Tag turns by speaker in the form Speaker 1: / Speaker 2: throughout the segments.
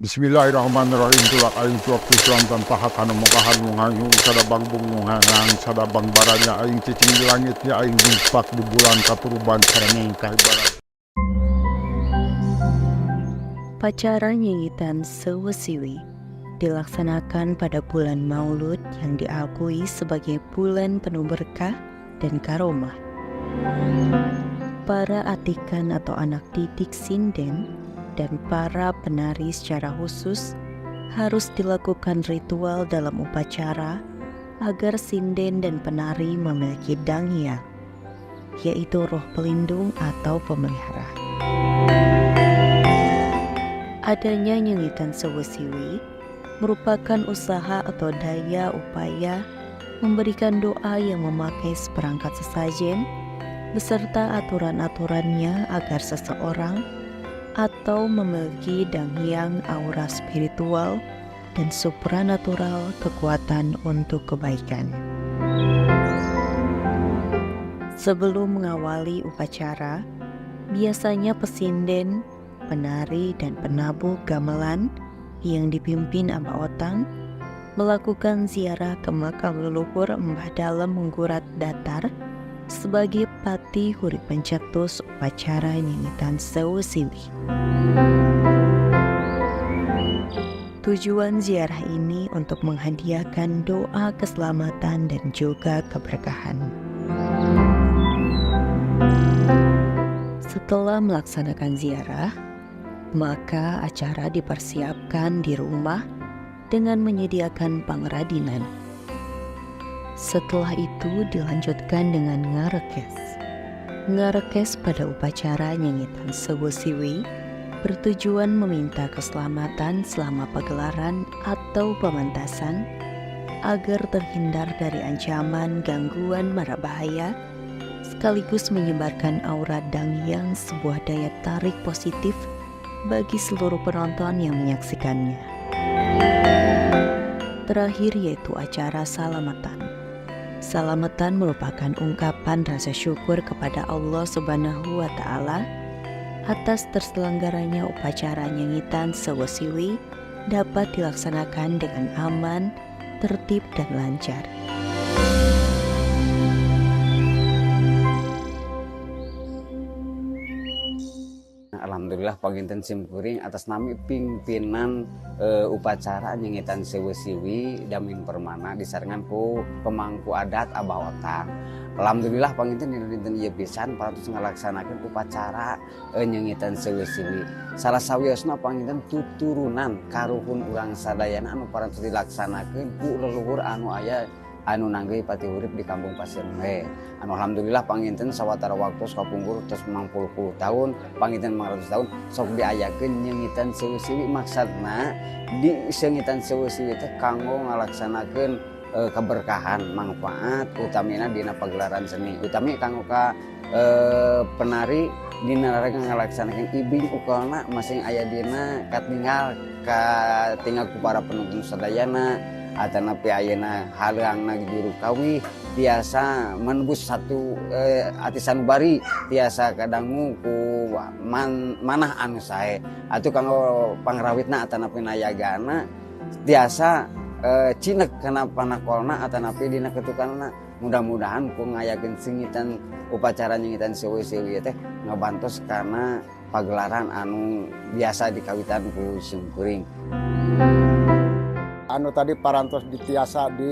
Speaker 1: Bismillahirrahmanirrahim. Tulak aing tuak tusuang tanpa hak anu mokahan nunghang sadabang bungunghang sadabang baranya aing cicing di langit ya aing jumpak di bulan katuruban sareng kahibaran.
Speaker 2: Upacara Nyengitan Seuweu Siwi dilaksanakan pada bulan Maulud yang diakui sebagai bulan penuh berkah dan karomah. Para atikan atau anak didik sinden dan para penari secara khusus harus dilakukan ritual dalam upacara agar sinden dan penari memiliki danghyang, yaitu roh pelindung atau pemelihara. Adanya Nyengitan Seuweu Siwi merupakan usaha atau daya upaya memberikan doa yang memakai seperangkat sesajen beserta aturan-aturannya agar seseorang atau memiliki danghyang aura spiritual dan supranatural kekuatan untuk kebaikan. Sebelum mengawali upacara, biasanya pesinden, penari, dan penabuh gamelan yang dipimpin Abah Otang melakukan ziarah ke makam leluhur Mbah Dalem Mangkurat Datar sebagai pati huri pencetus upacara Nyengitan Seuweu Siwi. Tujuan ziarah ini untuk menghadiahkan doa keselamatan dan juga keberkahan. Setelah melaksanakan ziarah, maka acara dipersiapkan di rumah dengan menyediakan pangradinan. Setelah itu dilanjutkan dengan ngarekes. Ngarekes pada upacara Nyengitan Seuweu Siwi bertujuan meminta keselamatan selama pagelaran atau pementasan agar terhindar dari ancaman gangguan mara bahaya sekaligus menyebarkan aura danghyang, sebuah daya tarik positif bagi seluruh penonton yang menyaksikannya. Terakhir yaitu acara salamatan. Salamatan merupakan ungkapan rasa syukur kepada Allah Subhanahu wa Ta'ala atas terselenggaranya upacara Nyengitan Seuweu Siwi dapat dilaksanakan dengan aman, tertib, dan lancar.
Speaker 3: Alhamdulillah, panginten simkuring atas nami pimpinan upacara Nyengitan Seuweu Siwi Damin Permana disarengan ku pemangku adat Abah Otang. Alhamdulillah, panginten dina dinten ieu pisan parantos ngalaksanakeun upacara Nyengitan Seuweu Siwi. Salah sawiosna panginten tuturunan karuhun urang sadayana anu parantos dilaksanakeun ku leluhur anu aya anu nanggeuy pati urip di kampung Pasir Meh. Anu alhamdulillah panginten sawatara waktu kapungkur tos 60 tahun, panginten 500 tahun sok diayakeun Nyengitan Seuweu Siwi. Maksudna di Sengitan Seuweu Siwi teh kanggo ngalaksanakeun keberkahan manfaat utamina dina pagelaran seni, utami kanggo ka penari dina ngalaksanakeun ibing ukelna masing aya dina katinggal katinggal ku para penonton sadayana, atanapi ayeuna haleangna juru kawih tiasa menembus satu ati sanubari, tiasa kadangu ku manah anu sae atuh kanggo pangrawitna atanapi nayagana tiasa cinek kana panakolna atanapi dina ketukanna. Mudah-mudahan ku ngayakeun sengitan upacara Nyengitan Seuweu Siwi teh ngabantos karena pagelaran anu biasa dikawitan ku simkuring.
Speaker 4: Anu tadi parantos ditiasa di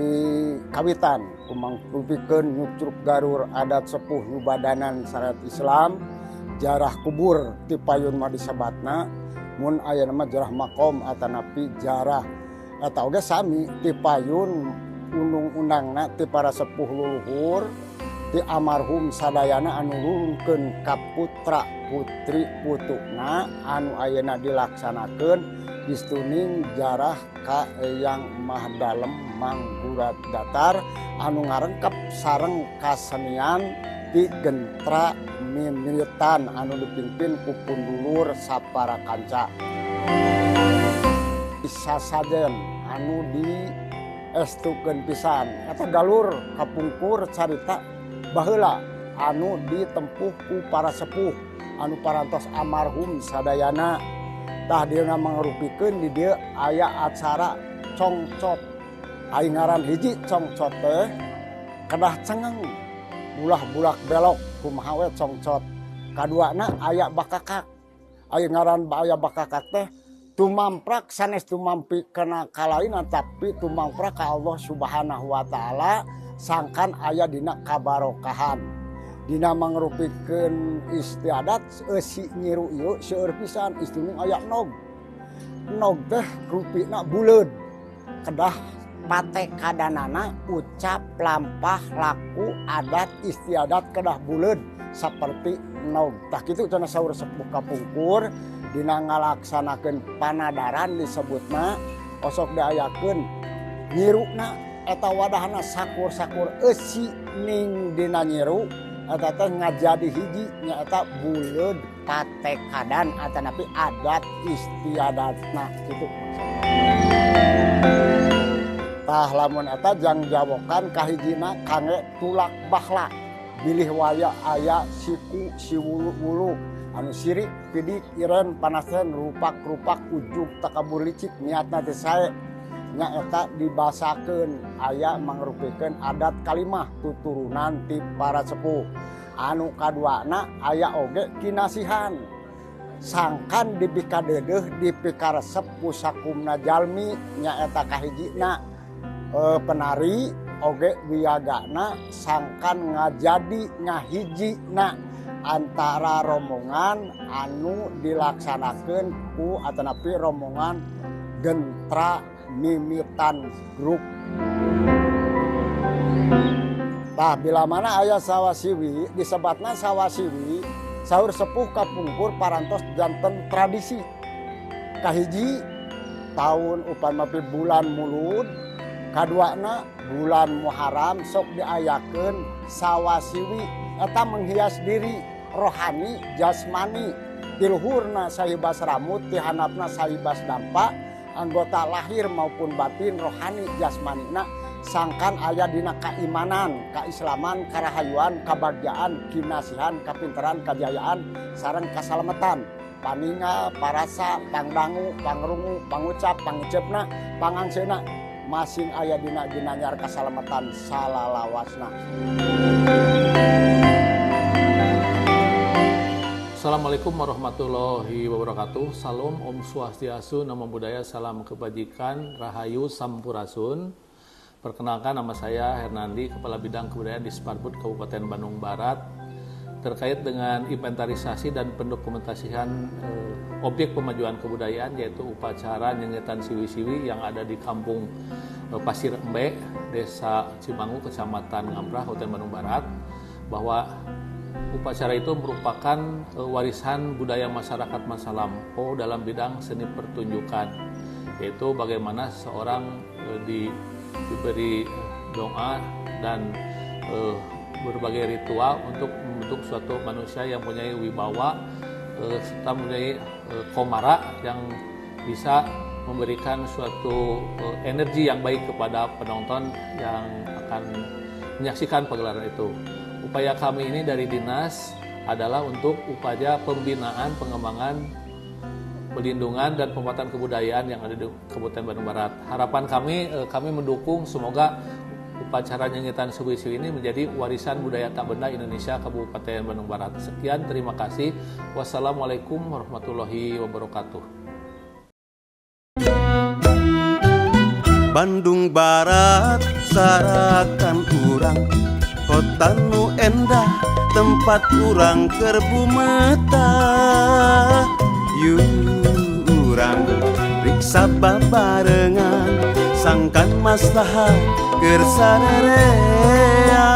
Speaker 4: kawitan kumangpupikeun nyucruk garur adat sepuh nyubadanan syariat Islam, jarah kubur ti payun mah disebatna, mun aya mah jarah makom atanapi jarah eta oge sami ti payun undang-undangna ti para sepuh leluhur ti almarhum sadayana anu nurunkeun ka putra putri putuna anu ayeuna dilaksanakeun distuning jarah ka Eyang Mah Dalem Mangkurat Datar anu ngarengkep sareng kasenian di gentra mimitan anu dipimpin ku pundulur sapara kanca sasajen anu di estukeun pisan eta galur kapungkur carita baheula anu ditempuh ku para sepuh anu parantos almarhum sadayana. Tah, dia mangrupikeun di dieu aya acara congcot. Ari ngaran hiji congcot teh kedah cengeng, ulah bulak belok, kumaha we congcot. Kaduana aya bakakak. Ari ngaran aya bakakak teh tumamprak, sanes tumampi kena kalainan, tapi tumamprak ka Allah Subhanahu wa Taala, sangkan aya dina kabarokahan. Dina mangrupikeun istiadat eusi nyiru ieu seueur pisan, istimewa aya nog. Nog teh rupina buleud, kedah patekadanana ucap, lampah, laku, adat istiadat kedah buleud seperti nog. Tah, kitu cenah saur sepuh kapungkur. Dina ngalaksanakeun panadaran disebutna osok diayakeun nyiruna eta wadahna sakur-sakur eusi ning dina nyiru eta teh ngajadi hiji, nyaeta buleud patekadan atanapi adat istiadatna kitu. Tah, lamun eta jang jawokan kahijina kangge tulak bahla, bilih waya aya siku siwulu wulu anu sirik pidik iren panasen rupak-rupak ujug takabur licik, niatna teh sae, nyaeta dibasakeun aya mangrupikeun adat kalimah tuturunan ti para sepuh. Anu kaduana aya oge kinasihan, sangkan dipikadeudeuh, dipikaresep ku sakumna jalmi, nyaeta kahijina penari oge wiagana, sangkan ngajadi ngahijina antara rombongan anu dilaksanakeun ku atanapi rombongan gentra mimitan grup. Tah, bila mana aya sawasiwi, disebatna sawasiwi, saur sepuh kapungkur parantos janten tradisi. Kahiji tahun upami bulan Mulud, kaduana bulan Muharram sok diayakeun sawasiwi, eta menghias diri rohani jasmani, tiluhurna sahibas rambut, tihanapna sahibas dampa, anggota lahir maupun batin, rohani jasmanina, sangkan aya dina kaimanan, kaislaman, karahayuan, kabagjaan, kinasihan, kapinteran, kajayaan, sareng kasalamatan, paningal, parasa, pangdangu, pangrungu, pangucap, pangucepna, pangangseuna masing aya dina ginanyar kasalamatan salalawasna.
Speaker 5: Assalamualaikum warahmatullahi wabarakatuh. Salam, Om Swastiastu, Namo Buddhaya, salam kebajikan, Rahayu Sampurasun. Perkenalkan, nama saya Hernandi, Kepala Bidang Kebudayaan di Disparbud Kabupaten Bandung Barat. Terkait dengan inventarisasi dan pendokumentasian objek pemajuan kebudayaan, yaitu upacara Nyengetan Siwi-Siwi yang ada di Kampung Pasir Embe, Desa Cimanggu, Kecamatan Ngamprah, Kabupaten Bandung Barat, bahwa upacara itu merupakan warisan budaya masyarakat masa lampau dalam bidang seni pertunjukan, yaitu bagaimana seorang diberi doa dan berbagai ritual untuk membentuk suatu manusia yang mempunyai wibawa serta mempunyai komara yang bisa memberikan suatu energi yang baik kepada penonton yang akan menyaksikan pagelaran itu. Upaya kami ini dari dinas adalah untuk upaya pembinaan, pengembangan, pelindungan, dan penguatan kebudayaan yang ada di Kabupaten Bandung Barat. Harapan kami, kami mendukung semoga upacara Nyengetan Siwi-Siwi ini menjadi warisan budaya tak benda Indonesia Kabupaten Bandung Barat. Sekian, terima kasih. Wassalamualaikum warahmatullahi wabarakatuh.
Speaker 6: Bandung Barat sarakan urang, kota nu endah tempat urang keur bumetah. Yuk urang riksa babarengan, sangkan maslahat keur sarerea.